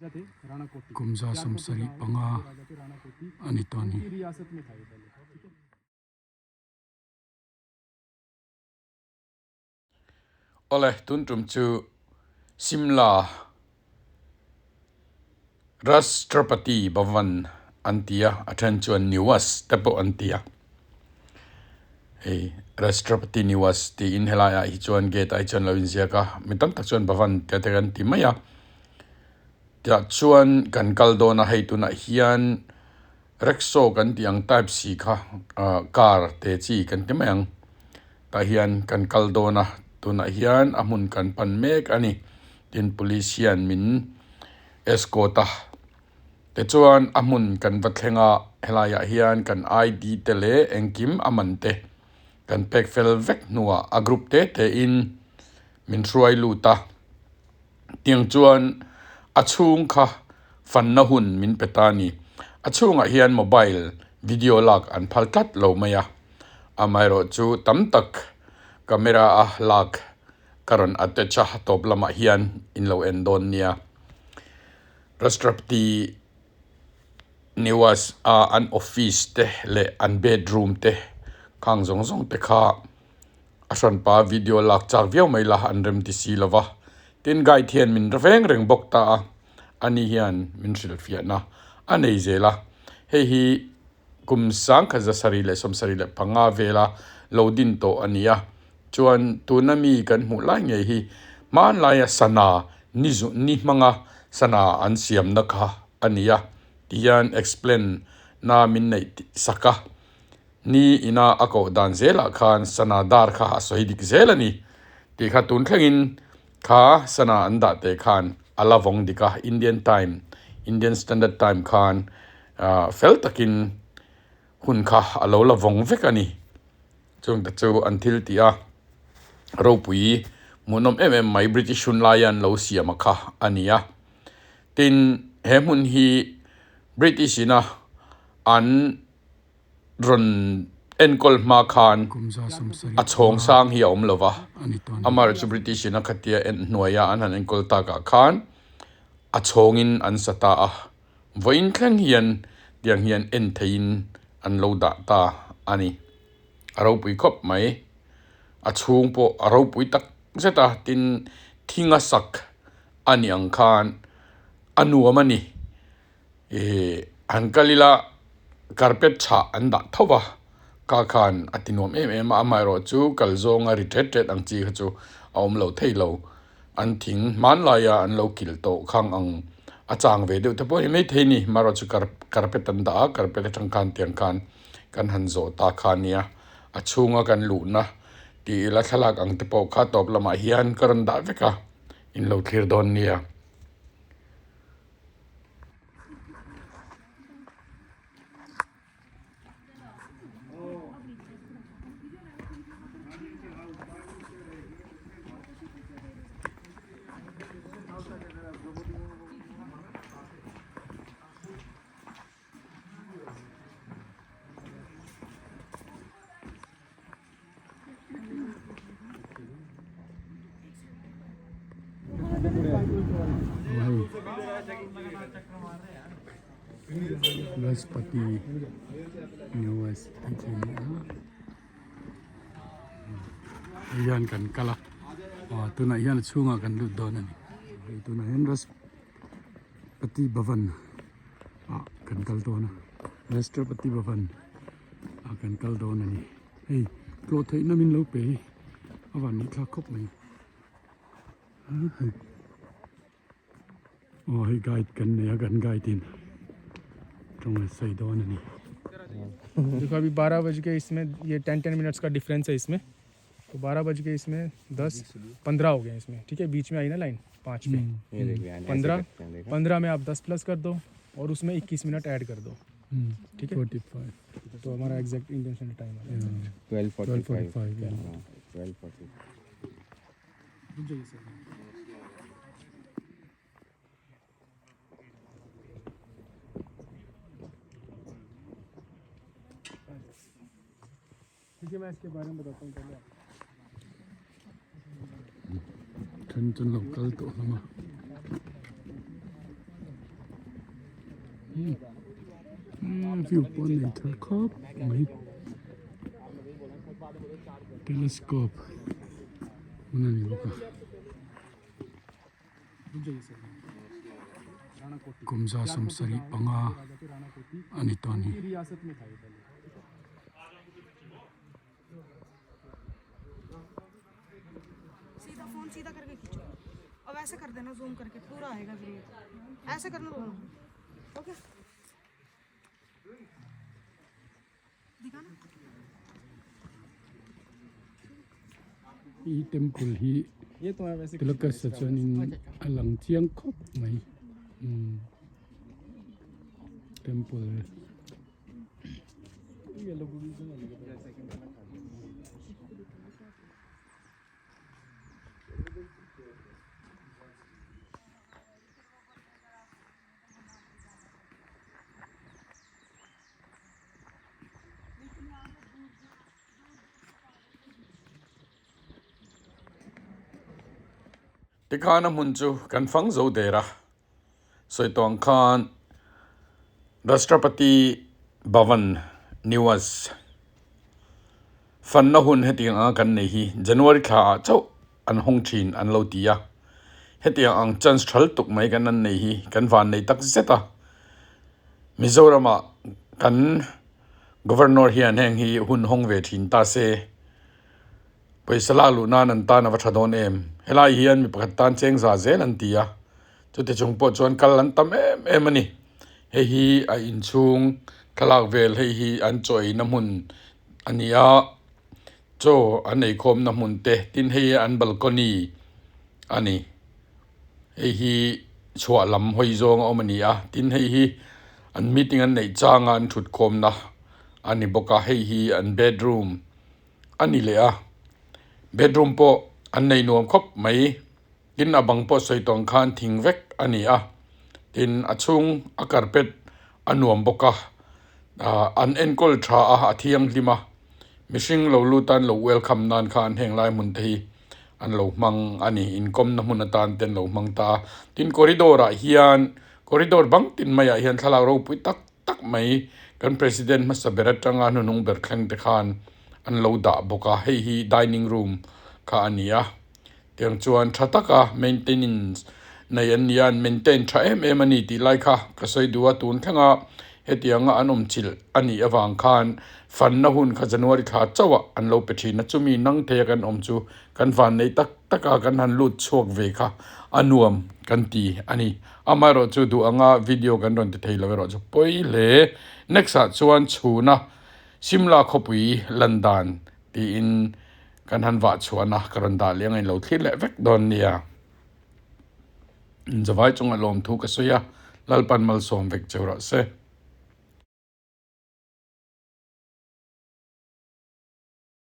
Kum 75 a ni tawh a ni. Awle, tun tum chu Simla Rashtrapati Bhavan an ti a, a then chuan Niwas te pawh an ti a. Hei Rashtrapati Niwas tiin helai ah hi chuan gate ah hi chuan lo inziak a, mi tam tak chuan Bhavan te te kan ti mai a. Tiah chuan kan kal dawn a, hei tunah hian Rickshaw kan tih ang type si kha ah car te chi kan ti mai ang tah hian kan kal dawn a tunah hian a hmun kan pan mek a ni tin police hian min escort a tichuan a hmun kan va thleng a helai ah hian kan I_D te leh engkim a man te kan pek fel vek hnuah a group te te in min hruai lut a. Tiang chuan a chhung kha fanna hun min pe ta a ni. A chhungah hian mobile video lak an phal tlat lo mai a, amaherawh chu tam tak camera a lak ka rawn attach a, tawp lamah hian in lo en dawn nia. Rashtrapati Niwas a an office te leh an bedroom te khang zawng zawng te kha A hranpa video lak chak viau mai la an rem ti si lova, tin guide hian min veng reng bawk ta a, ani hian min hrilhfiahna a nei zel a, hei hi kum 1975 vela lo din tawh a ni a, chuan tuna mi kan hmuh lai ngei hi hmanlaia sana ni zu ni hmanga sana an siamna kha a ni a, tihian explain na min neih sak a. Ni ina a koh dan zelah khan sana dar kha a sawi dik zel a ni tih kha tun thlengin kha sana an dah teh khan a la vawng dik a, Indian time, Indian Standard Time khan fel takin hun kha a lo la vawng vek a ni. Chung te chu an thil tih a ropui hmuhnawm em em mai British hun laia an lo siam a kha a ni a. Tin, he hmun hi British ina an rawn enkawl hma khan a chhawng sang hi a awm lo va, amaherawhchu British in a khatia en hnuaia an han enkawl takah khan a chhawngin an sa ta a, vawiin thleng hian tiang hian en theihin an lo dah ta a ni. A ropui khawp mai, a chhung pawh a ropui tak zet a, tin thinga sak a ni ang khan a nuam a ni. Ihh han kal ila carpet chhah an dah tho va ka khan a ti nuam em em a amaherawh chu kal zawnga ri tet tet ang chi kha chu a awm lo thei lo an thing hmanlaia an lo kil tawh khang ang a chang ve deuh te pawh a ni maithei a ni amaherawh chu carpet an dah a carpet atang khan tiang khan kan han zawh ta kha a nia a chhunga kan luhna tih ila thlalak ang te pawh kha tawp lamah hian ka rawn dah vek a in lo thlir dawn nia. Rashtrapati Niwas tih chu a ni a hei hian kan kal a aw tunah hian a chhungah kan lut dawn a ni hei tunah hian Rashtrapati Bhavan ah kan kal dawn a Rashtrapati Bhavan ah kan kal dawn a ni hei tlawh theihna min lo pe hi a van nih thlak khawp mai aw hei guide kan nei a kan guide in tawng a sawi dawn a ni. देखो अभी बारह बज के इसमें ये ten ten minutes का डिफरेंस है इसमें तो बारह बज के इसमें दस पंद्रह हो गए इसमें ठीक है बीच में आई ना लाइन पाँच पे ये देख बयान ऐसे पंद्रह करते हैं, देखा पंद्रह में आप दस प्लस कर दो और उसमें इक्कीस मिनट ऐड कर दो ठीक है 45 तो हमारा exact Indian standard time आ जाएगा 12:45 12:45 yeah. हाँ 12:45 रुक जाइए सर ठीक है मैं इसके बारे में बताता हूँ पहले आपको। Then chuan lo kal tawh hlawm a. View pawh a nei thar khawp mai telescope hmun a ni bawk a kum 75 a ni tawh a ni. सीधा phone सीधा करके खींचो अब ऐसे कर देना जूम करके पूरा आएगा फिर ये ऐसे करना दोनों ओके दिखाना I temple hi ये तो है वैसे Tilakasa chuanin a lang chiang khawp mai umm temple Tikhan a hmun chu kan fang zo der a, sawi tawng khan Rashtrapati Bhavan Niwas fanna hun hetiang anga kan nei hi January thla ah chauh an hawng thin an lo ti a, hetiang ang chance thal tuk mai kan an nei hi kan van nei tak zet a, Mizoram ah kan Governor hian heng hi hun hawng ve thin ta se. Pawisa lak luh nan an tan a va tha dawn em? Helai hian mi pakhat tan cheng za zel an ti a, chute chung pawh chuan kal an tam em em a ni. Hei hi a inchhung thlalak vel hei hi an chaw eina hmun a ni a, chaw an eikhawmna hmun te tin hei hi an balcony a ni. Hei hi chhuah lam hawi zawng a awm a ni a, tin hei hi an meeting an neih changa an thutkhawmna a ni bawk a, hei hi an bedroom. A ni leh a, bedroom pawh an nei nuam khawp mai, tin a bang pawh sawi tawng khan thing vek a ni a, tin a chhung a carpet a nuam bawk a, ah an enkawl tha a, a thianghlim a, mihring lo lut an lo welcome nan khan heng lai hmun te hi an lo hmang a ni, inkawmna hmun atan te an lo hmang ta a, tin corridor ah hian corridor bang tin maiah hian thlalak ropui tak tak mai kan president hmasa ber atanga hnuhnung ber thleng te khan an lo dah bawk a hei hi dining room kha a ni a tiang chuan tha taka maintenance nei an ni a an maintain tha em em a ni tih lai kha ka sawi duh a tun thlenga hetianga an awm chilh a nih avang khan fanna hun kha January thla chauh ah an lo pe thin a chumi nang thei a kan awm chu kan van nei tak tak a kan han lut chhuak ve kha a nuam kan ti a ni. Amaherawh chu duh anga video kan rawn ti thei lo erawh chu pawi hle. Next ah chuan chhuna Simla khawpui lan dan tiin kan han vah chhuahna ka rawn dah leh ang a inlo thlir leh vek dawn nia. Zavai chunga lawmthu ka sawi a, Lalpan malsawm vek cheu rawh se.